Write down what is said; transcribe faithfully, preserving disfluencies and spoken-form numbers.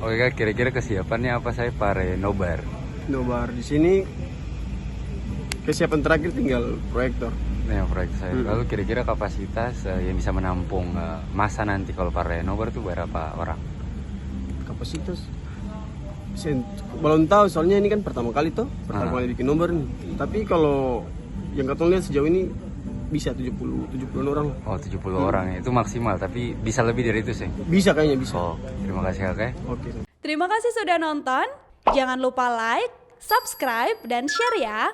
Oke, Kak, kira-kira kesiapannya apa saja pare nobar? Nobar di sini kesiapan terakhir tinggal proyektor. Nah, yang proyek saya. Hmm. Lalu kira-kira kapasitas, eh, yang bisa menampung, eh, masa nanti kalau pare nobar tuh berapa orang? Kapasitas? Sen-, belum tahu, soalnya ini kan pertama kali toh, pertama Ah. kali bikin nobar nih. Tapi kalau yang katong lihat sejauh ini bisa tujuh puluh, tujuh puluhan orang. Oh, tujuh puluh Hmm. orang. Itu maksimal, tapi bisa lebih dari itu sih? Bisa kayaknya, bisa. Oh, terima kasih, Kak, ya. Oke. Terima kasih sudah nonton. Jangan lupa like, subscribe, dan share ya.